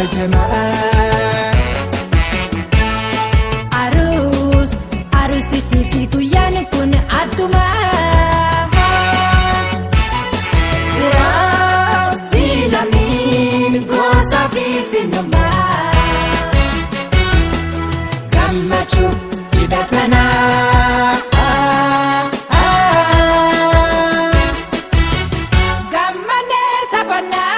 Kabajamaa. Aruus aruusitii fi guyyaan kun adduma. Firaa fi lammiin gosa fi finnummaa. Gammachuu cidha tanaa. Gammadee taphannaa.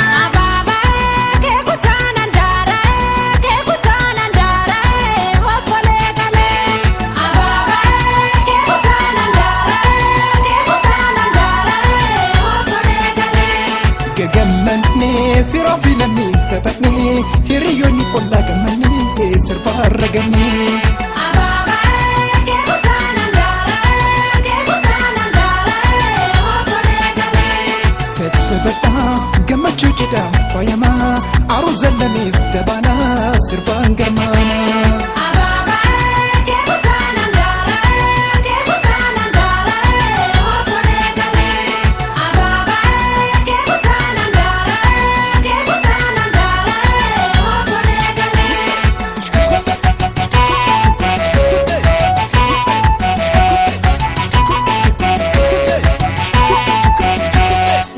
Abaabaa keekutaan andaara keekutaan andaara ofolee galee. Abaabaa keekutaan andaara keekutaan andaara ofolee galee. Gagamannee firaa fi lammiin taphannee hiriyoonni ollaa gammannee sirbaa ragannee. Abaabaa keekutaan andaara keekutaan andaara ofolee galee. Tattaphadhaa gammachuu cidhaa faayamaa aruuza lameef dabalaa sirbaan garmaamaa. Abaabaa keekutaan andaara keekutaan andaara ofolee galee. Abaabaa keekutaan andaara keekutaan andaara ofolee galee.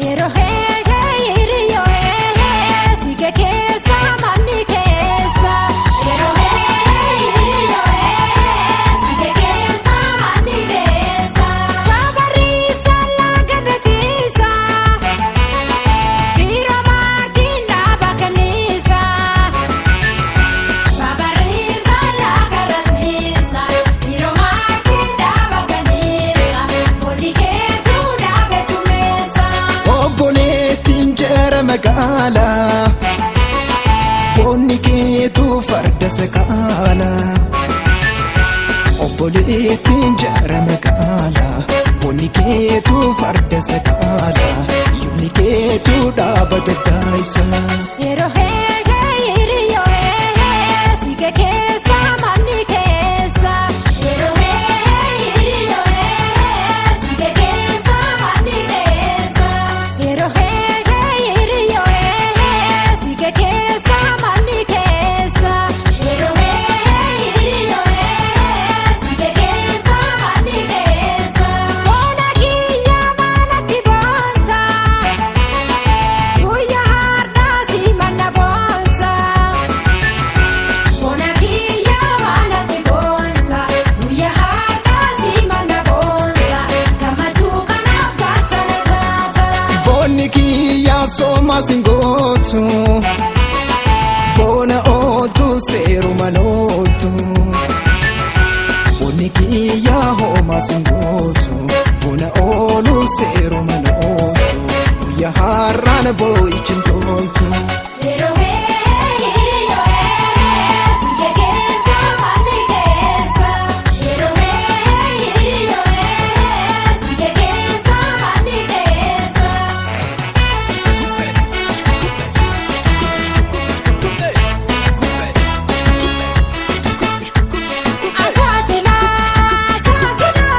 Yeroo heehee hiriyyoo heehee siike keessa manni keessa. Yeroo heehee hiriyyoo heehee siike keessa manni keessa. Babarriisa laga natiisa firoo maarkiin dhaaba kanniisa. Babarriisa laga natiisa firoo maarkiin dhaaba kanniisa olli keessuu dhaabe tumeessa. Obboleettiin jara magaalaa boonni keetu farda sakaalaa. Obboleettiin jara magaalaa boonni keetu farda sakaalaa yubni keetu dhaaba daddaayisa. Yeroo heehee hiriyyoo heehee siike keessa manni keessa. Yeroo heehee hiriyyoo heehee siike keessa manni keessa. Yeroo heehee hiriyyoo heehee siike keessa manni keessa. Yeroo heehee hiriyyoo heehee siike keessa manni keessa. Boona kiyya maalatti boonta. Guyyaa har'aa si manna boonsa. Bona kiyya maalatti boonta. Guyyaa har'aa si manna boonsa. Gammachuu kanaaf gaachana taata. Boonni kiyyaa soomaa singootu boona ooltu seeruma ooltu. Boonni kiyyaa hoomaa singootu boona oolu seeruma ooltu guyyaa har'aan boo'ichi hin toltu. Yeroo heehee hiriyyoo heehee siike keessa manni keessa. Yeroo heehee hiriyyoo heehee siike keessa manni keessa. Asaasila asaasila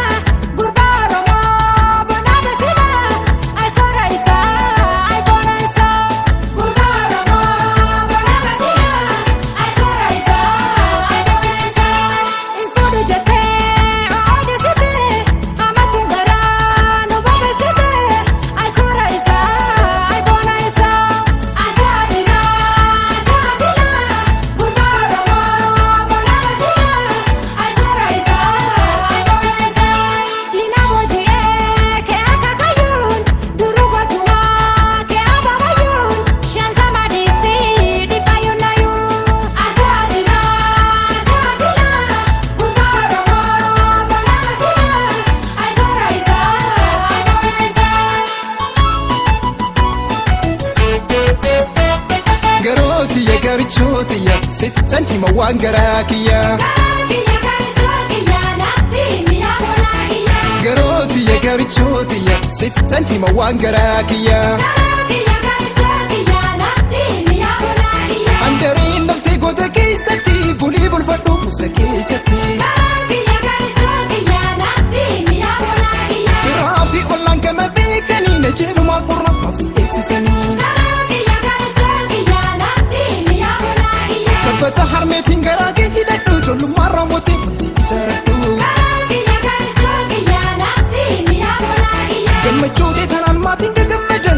gurbaa Oromoo bona basila ayikoora isaa ayikoora isaa gurbaa Oromoo bona basila ayikoora isaa ayikoora isaa. Nfuudhu jettee oodisite hamatuun garaa nu bobeessite ayikoora isaa ayikoora isaa. Asaasila asaasila gurbaa Oromoo bona basila ayikoora isaa ayikoora isaa. Diina booji'ee kee akaakayyuun duruu gootumaa kee abaabayyuun shantama dhiisii dhibbayyuun nayyuun. Asaasila asaasila gurbaa Oromoo bona basila ayikoora isaa ayikoora isaa. Garootiyya garichootiyya sittan hima waan garaa kiyya. Kiyya garichoo kiyya natti mi'a bonaa kiyya. Garootiyya garichootiyya sittan hima waan garaa kiyya. Kiyya garichoo kiyya natti mi'a bonaa kiyya. Handariin dhaltee goota keessatti bulii bulfadhu musa.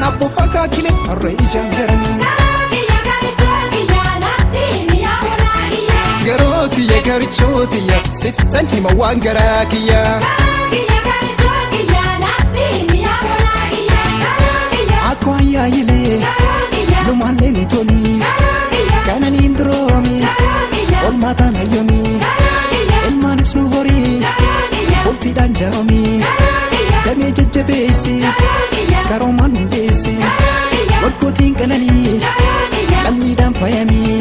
Abboof akaakileen har'a ijaan garan. Kiyya garichoo kiyya natti mi'a bonaa kiyya. Garootiyya garichootiyya sittan hima waan garaa kiyya. Kiyya garichoo kiyya natti mi'a bonaa kiyya. Kiyya Akkoo ayyaayilee kiyya lumaallee nu toli kiyya kananiin duroomi kiyya olmaataan hayyomi kiyya ilmaanis nu horii kiyya bultiidhaan jaaromi kiyya damee jajjabeessi kiyya karoomaan hundeessi waggootiin qananii kiyya lammiidhaan faayamii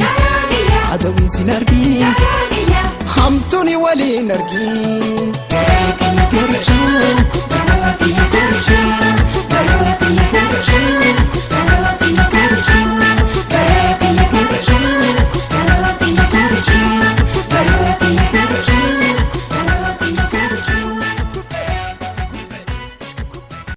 kiyya adawiin sin argii kiyya. hamtuuni waliin argii. Garootii garichoo garootii garichoo.